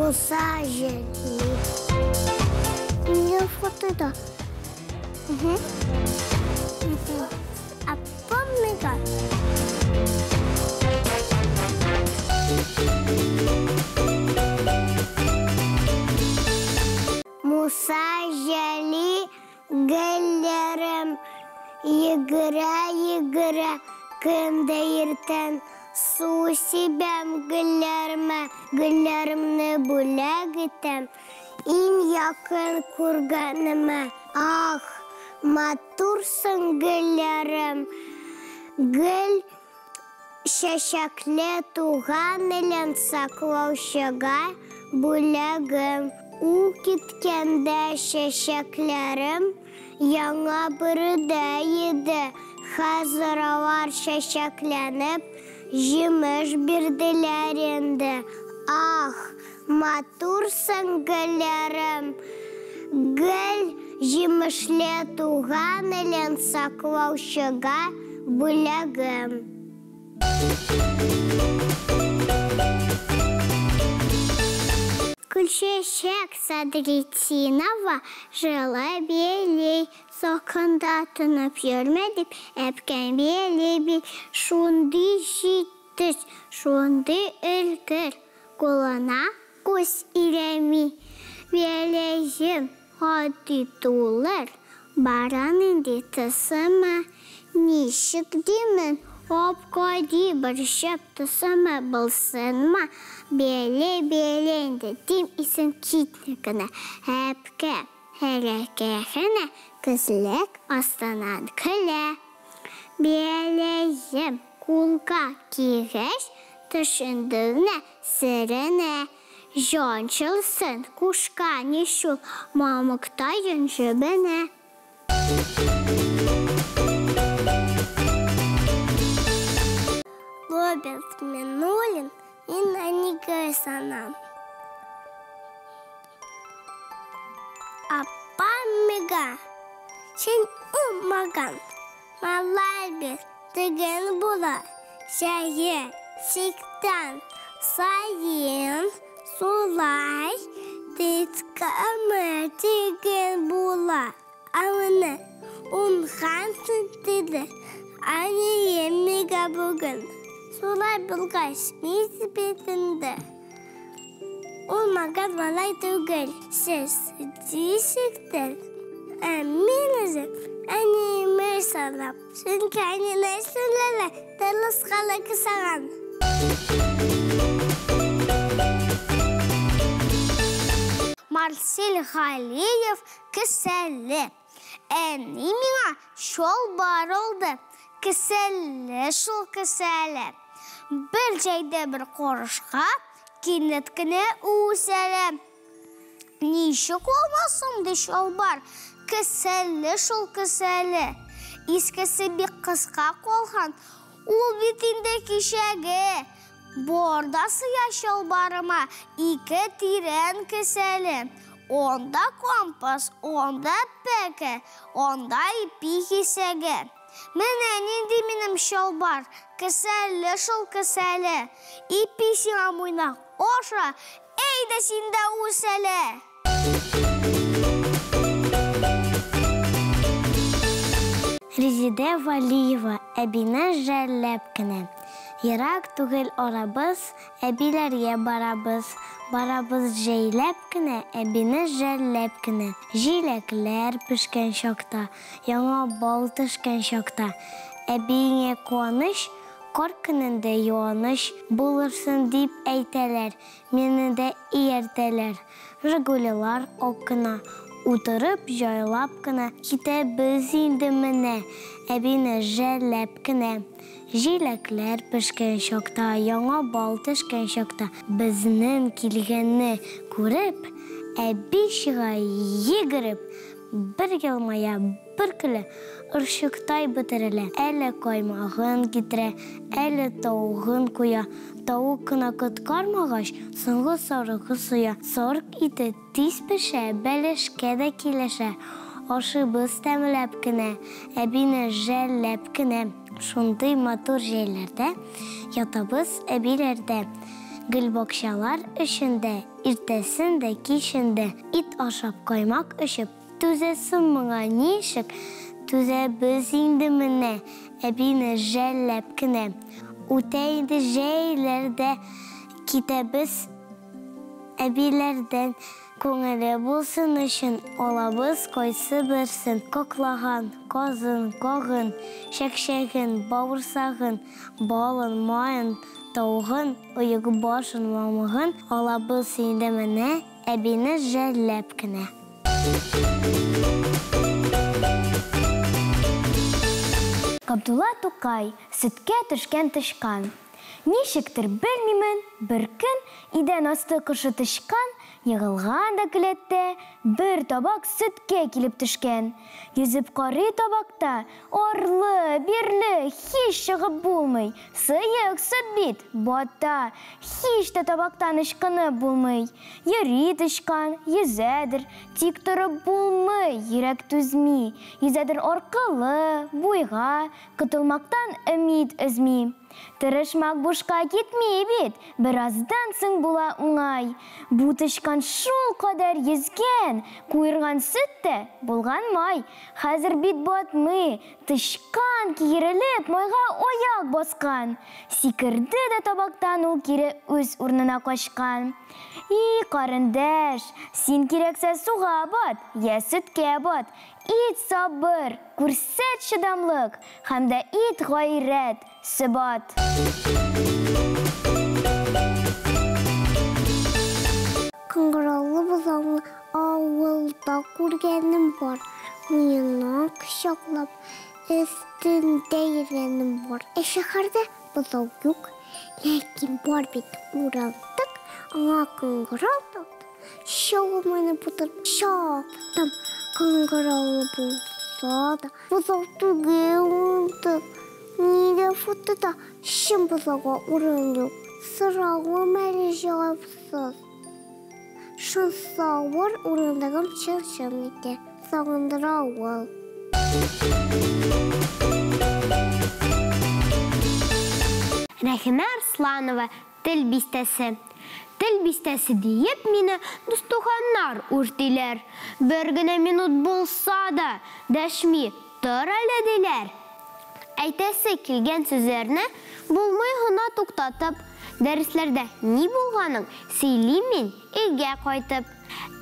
Муса Җәлил. Минем фотода. Угу. Апам миңа. Муса Җәлил гөлләрем йөгерә-йөгерә көн дә иртән су сибәм гөлләремә, гөлләремне бүләк итәм иң якын күргәнемә. Ах, матурсың, гөлләрем, гөл чәчәкле туган илен саклаучыга бүләгем. Ул киткәндә чәчәкләрем яңа бөредә иде. Хәзер алар чәчәкләнеп, җимеш бирделәр инде. Ах, матурсың, гөлләрем, гөл җимешле туган илен саклаучыга бүләгем. Гөлчәчәк Садретдинова җылы били, Салкында тынып йөрмә дип, Әбкәм били бит. Шундый җитез, шундый өлгер, Кулына күз иләми. Бияләем гади түгел, Бары нинди тылсымы, Ничек димен, гап-гади бер чүп тылсымы булсынмы? Били, били инде, дим исем китми генә. Әбкә һәләкәһенә күзлек астыннан көлә. Бияләем кулга кигәч, төшендегенә серенә. Җан чылсын, кушкан ич ул мамыктай йон җебенә. Роберт Миннуллин мин әнигә ышанам. Апам миңа син уңмаган малай бир дигән була. Җәе чиктән саен шулай тискәре дигән була. Ә менә уңгансың диде әнием миңа бүген. Шулай булгач, мин бит инде уңмаган малай түгел. Сез ничектер, ә мин үзем әниемә ышанам. Чөнки әни нәрсәләр тырышканлык ясаган. Марсель Галиев кесәле. Әни миңа чалбар алды. Кесәле шул кесәле. Бер җәйдә бер карышка кинәт кенә үсәле. Ничек алмасын ди чалбар, кесәле шул кесәле. Искесе бик кыска калган, ул бит инде кичәге. Бар да сыя чалбарыма ике тирән кесәле. Анда компас, анда пәке, анда ипи кисәге. Менә нинди минем чалбар, кесәле шул кесәле. Ипи сиңа муйнак, аша, әйдә син дә үс әле. Резидә Вәлиева әбине жәлләп кенә. Ерак түгел арабыз, әбиләргә барабыз. Барабыз җәйләп кенә, әбине жәлләп кенә. Җиләкләр пешкән чакта, яңа бал төшкән чакта. Әбиеңә куаныч, кар көнендә юаныч булырсың дип әйтәләр, мине дә ияртәләр. Жигулилар ак кына, утырып җайлап кына китәбез инде менә, әбине жәлләп кенә. Җиләкләр пешкән чакта, яңа бал төшкән чакта, безнең килгәнне күреп, әби чыга йөгереп, бер елмая, бер көлә, орчыктай бөтерелә. Әле каймагын китерә, әле тавыгын куя. Тавык кына коткармагач, соңгы сарыгы суя. Сарык ите тиз пешә, бәлешкә дә килешә. Ашыйбыз тәмләп кенә, әбине жәлләп кенә. Шундый матур җәйләрдә ятабыз әбиләрдә. Гөлбакчалар эчендә, иртәсен дә, кичен дә, ит ашап, каймак эчеп, түзәсең моңа ничек? Түзәбез инде менә, әбине жәлләп кенә. Үтә инде җәйләр дә, китәбез әбиләрдән. Күңеле булсын өчен алабыз кайсы берсен, каклаган, казын, кагын, чәкчәген, бавырсагын, балын, маен, тавыгын, оекбашын, мамыгын алабыз инде менә, әбине жәлләп кенә. Габдулла Тукай, Сөткә төшкән тычкан. Ничектер, белмимен, бер көн идән асты кошы тычкан егылган да келәттә бер табак сөткә килеп төшкән. Йөзеп карый табакта, арлы, бирле, һич чыгып булмый. Сыек сөт бит, бата, һич тә табактан ычкынып булмый. Йөри тычкан, йөзәдер, тик торып булмый, йөрәк түзми. Йөзәдер аркылы, буйга, котылмактан өмид өзми. Тырышмак бушка китми бит, бераздан соң була уңай. Бу тычкан шул кадәр йөзгән, куерган сөт тә булган май. Хәзер бит батмый, тычкан киерелеп майга аяк баскан. Сикерде дә табактан ул кире үз урынына качкан. И, карендәш, син кирәксә суга бат, я сөткә бат. Ит сабыр, күрсәт чыдамлык, һәм дә ит гайрәт, сөбат. Кыңгыраулы бозауны авылда күргәнем бар. Муеннан кочаклап, өстендә йөргәнем бар. Ә шәһәрдә бозау юк. Ләкин бар бит урындык, аңа кыңгырау тактым. Чалманы бутап чаптым. Кыңгыраулы булса да, бозау түгел урындык. Нигә фотода чын бозауга урын юк? Соравым әле җавапсыз. Шул савыр урындыгым чын-чын итә. Сагындыра авыл. Рәхимә Арсланова, Тел бистәсе. Тел бистәсе диеп мине дус-туганнар үртиләр. Бер генә минут булса да дәшми тор әле диләр. Әйтәсе килгән сүзләрне булмый гына туктатып, дәресләрдә ни булганын сөйлим мин өйгә кайтып.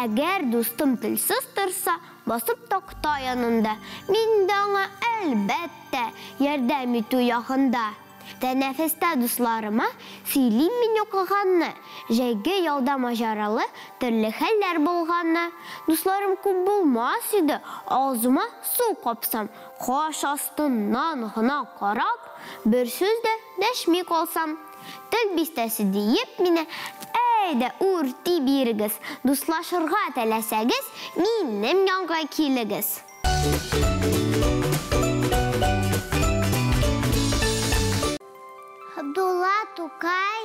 Әгәр дустым телсез торса, басып такта янында, мин дә аңа әлбәттә ярдәм итү ягында. Тәнәфестә дусларыма сөйлим мин укыганны, җәйге ялда маҗаралы төрле хәлләр булганны. Дусларым күп булмас иде, авызыма су капсам, каш астыннан гына карап, бер сүз дә дәшми калсам. Тел бистәсе диеп мине әйдә үрти бирегез, дуслашырга теләсәгез, минем янга килегез. Габдулла Тукай,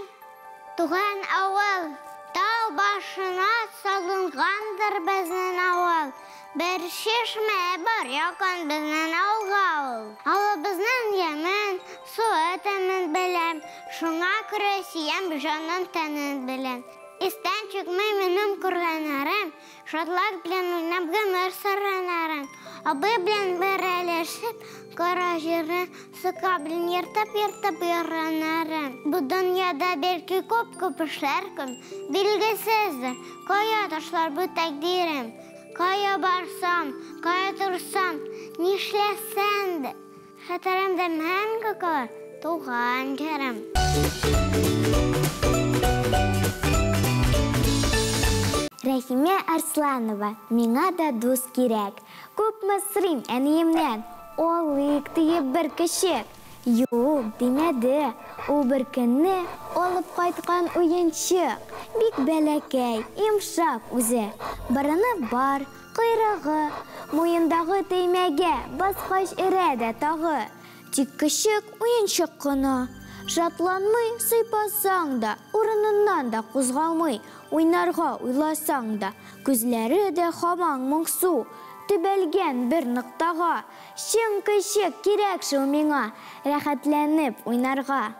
Туган авыл, тау башына салынгандыр безнең авыл. Бер чишмә бар якын безнең авылга ул. Авылыбызның ямен, суы тәмен беләм, шуңа күрә сөям җаным тәнем белән. Истән чыкмый минем күргәннәрем, шатлык белән уйнап гомер сөргәннәрем. Абый белән бәрелешеп, кара җирне сука белән ертып-ертып йөргәннәрем. Бу дөньяда бәлки күп-күп эшләр кем, билгесездер, кая ташлар бу тәкъдирем. Кая барсам, кая торсам, нишләсәм дә, хәтеремдә мәңге калыр туган җирем. Рәхимә Арсланова, Миңа да дус кирәк. Күпме сорыйм әниемнән, алыйк диеп бер көчек. Юк, димәде. Ул бер көнне алып кайткан уенчык. Бик бәләкәй, йомшак үзе. Борыны бар, койрыгы, муендагы төймәгә баскач өрә дә тагы. Тик көчек уенчык кына. Шатланмый, сыйпасаң да, урыныннан да кузгалмый, уйнарга уйласаң да, күзләре дә һаман моңсу, төбәлгән бер ноктага. Чын көчек кирәк шул миңа, рәхәтләнеп уйнарга.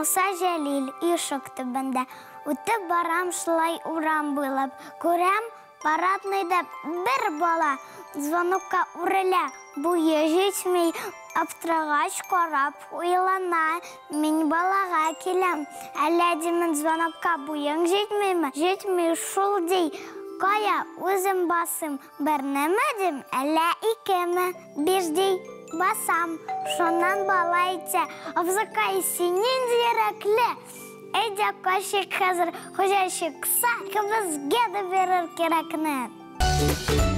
Муса Җәлил, Ишек төбендә. Үтеп барам шулай урам буйлап. Күрәм, парадныйда бер бала звонокка үрелә, буе җитми. Аптырагач карап уйлана. Мин балага киләм. Әллә димен звонокка буең җитмиме? Җитми шул ди. Кая, үзем басыйм. Бернеме дим, әллә икеме? Биш ди. Басам. Шуннан бала әйтә, абзыкай, син нинди йөрәкле! Әйдә качыйк хәзер, хуҗа чыкса, икебезгә дә бирер кирәкне.